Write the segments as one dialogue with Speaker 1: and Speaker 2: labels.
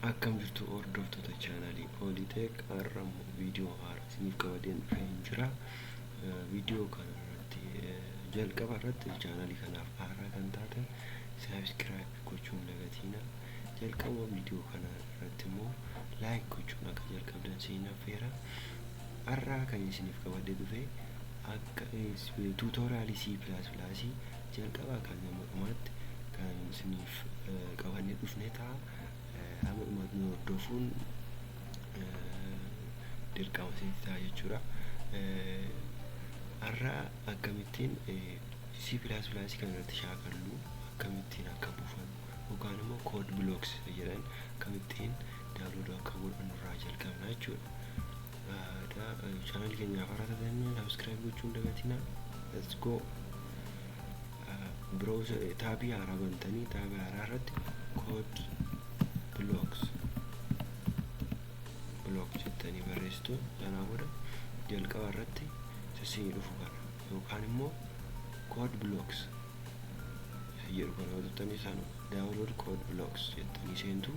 Speaker 1: Akkam jirtu hordoftoota chaanaalii Ooliteek? Har'a immoo viidiyoo haaraa isiniif qabadeen dhufee jira. Viidiyoo kana irratti, jalqaba irratti, chaanaalii kanaaf haaraa kan taatan subscribe gochuun dagatiina. Jalqaba viidiyoo kana irratti immoo like gochuun akka jalqabdan isin affeera. Har'a kan isiniif qabadee dhufe akka tutorialii C++ jalqabaa kan hamma dhumaatti kan isiniif qabannee dhufne ta'a. Hamma dhumaatti nu hordofuun dirqama isinitti ta'a jechuudha. Har'a akkamittiin C++ kan irratti shaakallu, akkamittiin akka buufannu yookaan immoo Code Blocks jedhan akkamittiin download akka godhannu irraa jalqabna jechuudha. Chaanaalii keenyaaf haaraa taatan subscribe gochuun dagatinaa. Let's go. Browser tabii haaraa bantanii, tabii haaraa irratti Code Blocks block jettanii barreessitu. Sanaa booda jalqaba irratti isinii dhufu kana yookaan immoo Code Blocks jedhu kana hojjettanii, isaan download Code Blocks jettanii seentu.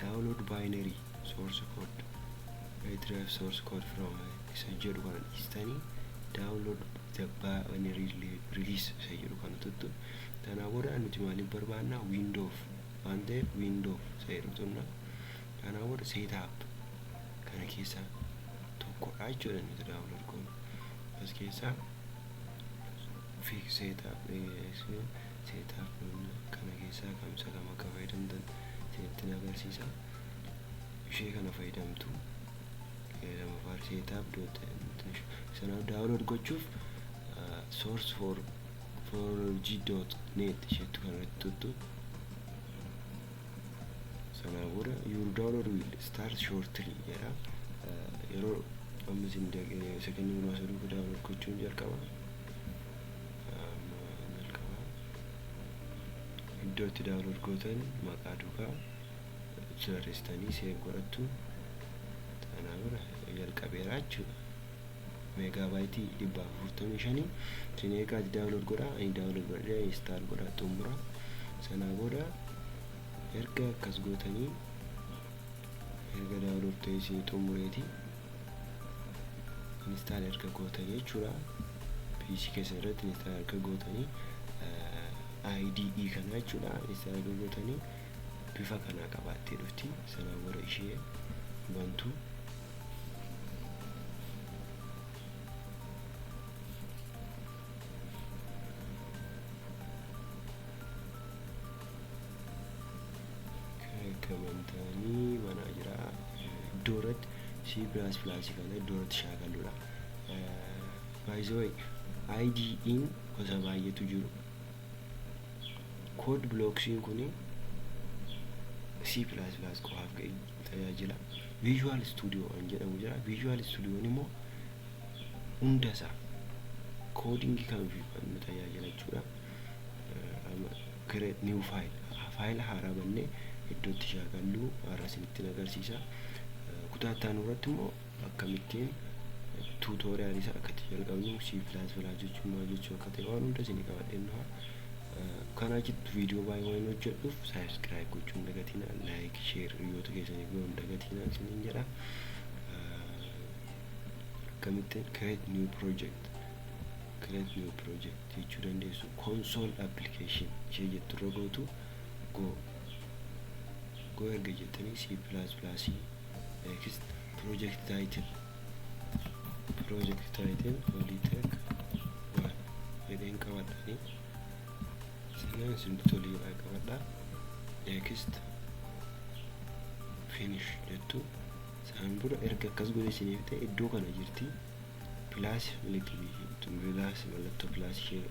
Speaker 1: Download binary source code, retrieve source code from isa jedhu kana dhiistanii, download the binary release isa jedhu kana tuttu. Kanaa booda nuti maaliif barbaannaa? Windows waan ta'eef Windows isa jedhu tunna. Kanaa booda setup kana keessaa tokkodha jechuudha nuti download goonu. As keessaa fix setup, setup kana keessaa kamsa kam akka fayyadamtan isinitti agarsiisa. Ishee kana fayyadamtu, lammaffaa setup dot. Sanaaf download gochuuf source for forge.net isheettu kana irratti tuttu. Sanaa booda "Your download will start shortly" jedha. Yeroo amma isin sekondii muraasa duuba download gochuun jalqaba. Amma jalqaba. Iddoo itti download gootan maqaa duukaa sirreessitanii save godhattu. Sanaa booda jalqabeera jechuudha. Megabyteii 445 isin eegaati download godhaa. Ani download godhee install godhaa xumura. Sanaa booda erga akkas gootanii, erga download ta'ee isin xumureeti, install erga gootanii jechuudha, PC keessan irratti install erga gootanii, IDE kana jechuudha, install erga gootanii bifa kanaa qabaattee dhufti. Sanaa booda ishee bantu. Gamantanii banaa jira. Iddoo irratti C++ kana iddoo irratti shaakalluudha. By the way, IDE'n gosa baay'eetu jiru. Code Blocksiin kun C++ qofaaf tajaajila. Visual Studio kan jedhamu jira. Visual Studioon immoo hundasaa codingii kan nu tajaajila jechuudha. Create new file, faayila haaraa bannee iddoo itti shaakallu har'a isinitti agarsiisa. Kutaa itti aanu irratti immoo akkamittiin tutorialii isaa akka itti jalqabnu, C++ jechuun maal jechuu akka ta'e, waan hunda isinii qabadheen dhufa. Kana achitti viidiyoo baay'ee waan hojjedhuuf subscribe gochuun dagatina, like, share hiriyoota keessanii gochuun dagatina isiniin jedha. Akkamittiin create new project, create new project jechuu dandeessu. Console application ishee jettu irra gootu. Go, go erga jettanii, C++, next, project title, project title Olitech one jedheen qabadhanii, sanaan isin toliidhaa qabadha. Next, finish jettu. Isaan booda erga akkas godhe isiniif ta'e, iddoo kana jirti plus milikitii, plus, mallattoo plus, ishee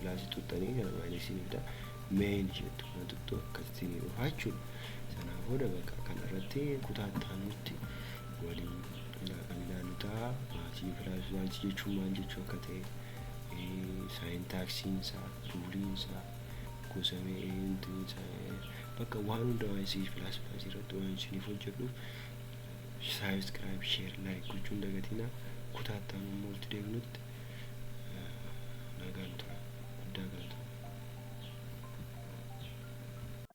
Speaker 1: plusii tuttanii kana minusii isiniif ta'a. Main isheettu kana tuttu, akkasitti ni dhufa jechuudha. Sanaa booda bakka kanarratti kutaa itti aanutti waliin kan ilaallu ta'a. C++ jechuun maal jechuu akka ta'e, syntaxiin isaa, ruleiin isaa, gosa bakka waan hunda waan C++ irratti waan isiniif hojjedhuuf subscribe, share, like gochuun dagatinaa. Kutaa itti aanu immoo walitti deebinutti nagaan tura. Guddaa galatooma.